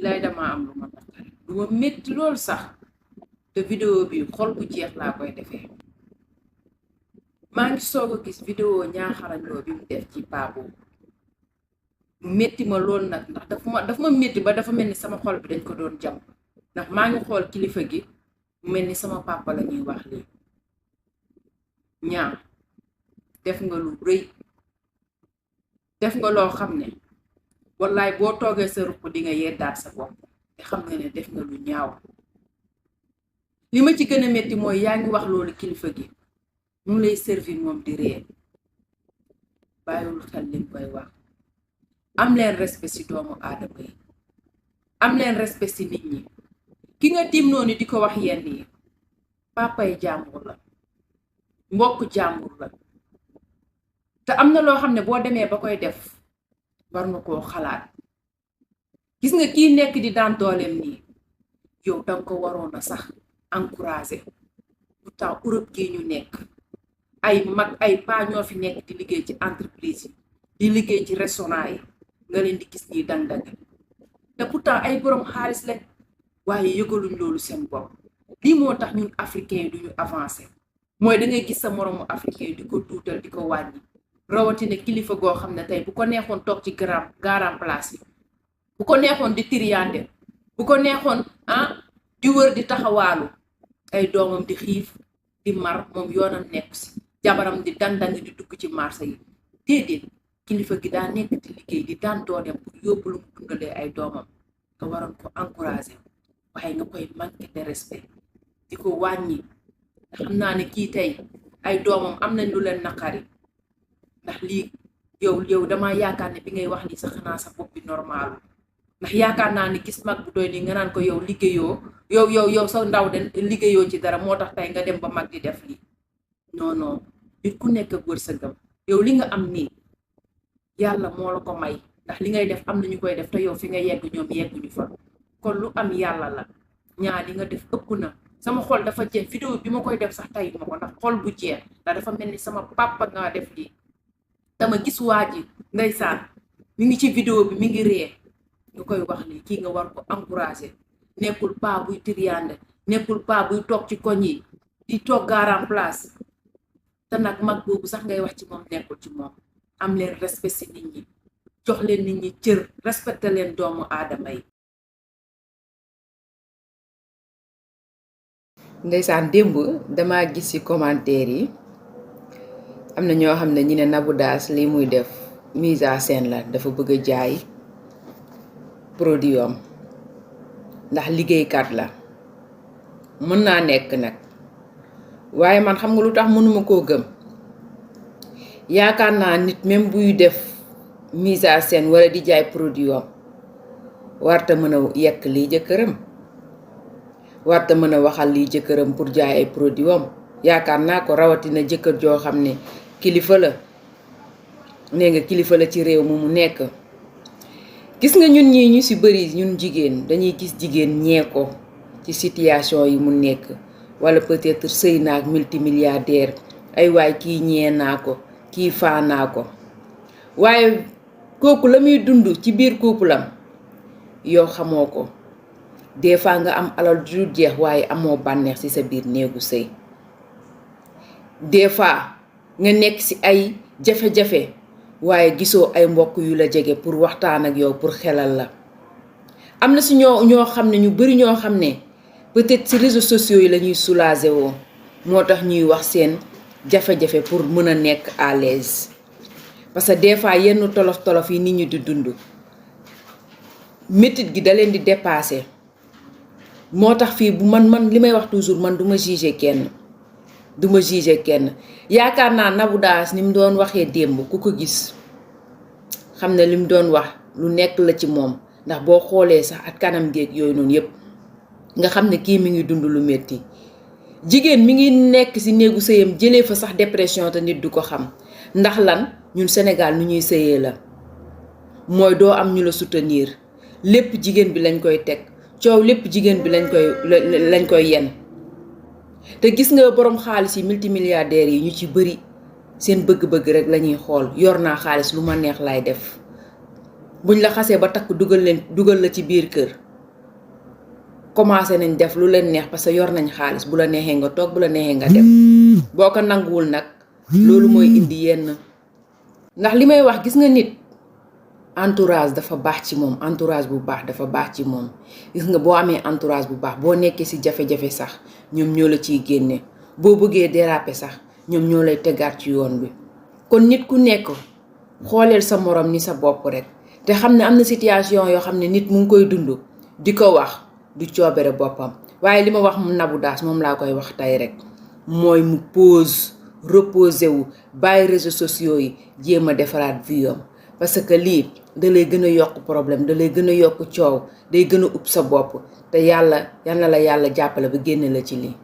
billaay dama am lu ma naqari lu ma métti lool sax te vidéo bi xol bu jeex laa koy defee maa ngi soog a gis vidéo ñaaxarañoo bi mu def ci paa boobu mu métti ma lool nag ndax dafa ma métti ba dafa mel ni sama xol bi dañ ko doon jam ndax maa ngi xool kilifa gi mu mel ni sama papa la ñuy wax lii ñaa def nga lu rëy def nga loo xam ne wallaay boo toogee sa ruq di nga yeddaat sa bopp te xam nga ne def nga lu ñaaw li ma ci gën a métti mooy yaa ngi wax loolu kilifa gi mu ngi lay servir moom di ree bàyyiwul xel lim koy wax am leen respect ci doomu aadama yi am leen respect ci nit ñi ki nga tiim noonu di ko wax yenn yi papay jàmbur la mbokk jàmbur la te am na loo xam ne boo demee ba koy def war nga koo xalaat gis nga kii nekk di daan dooleem nii yow danga ko waroon a sax encourager pourtant Europe gii ñu nekk ay mag ay paa ñoo fi nekk di liggéey ci entreprise yi di liggéey ci restaurant yi nga leen di gis ñi dang-dang te pourtant ay borom xaalis lañ waaye yëgaluñ loolu seen bopp lii moo tax ñun africain yi duñu avancer mooy da ngay gis sa moroomu africain di ko tuutal di ko wàññi rawatina kilifa goo xam ne tey bu ko neexoon toog ci garam place yi bu ko neexoon di tiriyande bu ko neexoon di wër di taxawaalu ay doomam di xiif di mar moom yoonam nekk si jabaram di dandang di dugg ci marché yi déedéet kilifa gi daa nekk di liggéey di daan dooleem pour yóbbu lu mu dundalee ay doomam nga waroon ko encourager waaye nga koy manqué de respect di ko wàññi xam naa ne kii tey ay doomam am nañ lu leen naqari ndax lii yow dama yaakaar ne bi ngay wax ni sa xanaa sa bopp bi normal ndax yaakaar naa ne gis mag bu doy nii nga naan ko yow liggéeyoo yow sa ndaw de liggéeyoo ci dara moo tax tey nga dem ba mag di def lii non nit ku nekk ak wërsëgam yow li nga am nii yàlla moo la ko may ndax li ngay def am na ñu koy def te yow fi nga yegg ñoom yegguñu fa kon lu am yàlla la ñaar li nga def ëpp na sama xol dafa jeex vidéo bi ma koy def sax tey ma ko ndax xol bu jeex ndax dafa mel ni sama papa nga def lii dama gis waa ji ndeysaan mi ngi ci vidéo bi mi ngi ree nga koy wax lii kii nga war ko encourager nekkul paa buy tiriyande nekkul paa buy toog ci koñ yi di toog garan place te nag mag boobu sax ngay wax ci moom nekkul ci moom am leen respect ci nit ñi jox leen nit ñi cër respecté leen doomu aadama yi. ndeysaan démb dama gis ci commentaire yi am na ñoo xam ne ñu ne Nabou Dash lii muy def mise en scène la dafa bëgg a jaay produit am ndax liggéeykat la mën naa nekk nag waaye man xam nga lu tax mënuma koo gëm yaakaar naa nit même buy def mise en scène wala di jaay produit am warta mën a yekk lii jëkkëram warta mën a waxal lii jëkkëram pour jaay ay produit am yaakaar naa ko rawatina jëkkër joo xam ne kilifa la nee nga kilifa la ci réew mu nekk gis nga ñun ñii ñu ci bëri ñun jigéen dañuy gis jigéen ñee ko ci situation yi mu nekk wala peut-être sëy naak multimilliardaire ay waay kii ñee naa ko kii faa naa ko waaye kooku la muy dund ci biir couple am yow xamoo ko des fois nga am alal ju jeex waaye amoo bànneex ci sa biir néegu sëy des fois nga nekk ci ay jafe-jafe waaye gisoo ay mbokk yu la jege pour waxtaan ak yow pour xelal la am na ci ñoo xam ne ñu bari ñoo xam ne peut-être ci réseaux sociaux yi la ñuy soulager woo moo tax ñuy wax seen jafe-jafe pour mën a nekk à l'aise parce que des fois yenn tolof-tolof yi nit ñi di dund métit gi da leen di dépasser moo tax fii bu man li may wax toujours man duma juger kenn yaakaar naa Nabou Dash ni mu doon waxee démb ku ko gis xam ne li mu doon wax lu nekk la ci moom ndax boo xoolee sax ak kanam géeg yooyu noonu yépp nga xam ne kii mi ngi dund lu metti jigéen mi ngi nekk ci néegu sëyam jëlee fa sax dépression te nit du ko xam ndax lan ñun Sénégal nu ñuy sëyee la mooy doo am ñu la soutenir lépp jigéen bi lañ koy teg coow lépp jigéen bi lañ koy yen te gis nga borom xaalis yi multimilliardaires yi ñu ci bëri seen bëgg-bëgg rek lañuy xool yor naa xaalis lu ma neex laay def buñ la xasee ba takk dugal la ci biir kër commencé nañ def lu leen neex parce que yor nañ xaalis bu la neexee nga toog bu la neexee nga dem boo ko nanguwul nag loolu mooy indi yenn ndax li may wax gis nga nit entourage dafa baax ci moom entourage bu baax dafa baax ci moom gis nga boo amee entourage bu baax boo nekkee ci jafe-jafe sax ñoom ñoo la ciy génne boo bëggee déraper sax ñoom ñoo lay tegaat ci yoon bi kon nit ku nekk xooleel sa morom ni sa bopp rek te xam ne am na situation yoo xam ne nit mu ngi koy dund di ko wax du coobere boppam waaye li ma wax mu Nabou Dash moom laa koy wax tey rek mooy mu reposer wu bàyyi réseaux sociaux yi jéem a defaraat vie am parce que lii da lay gën a yokk problème da lay gën a yokk coow day gën a ub sa bopp te yal na la yàlla jàppale ba génne la ci lii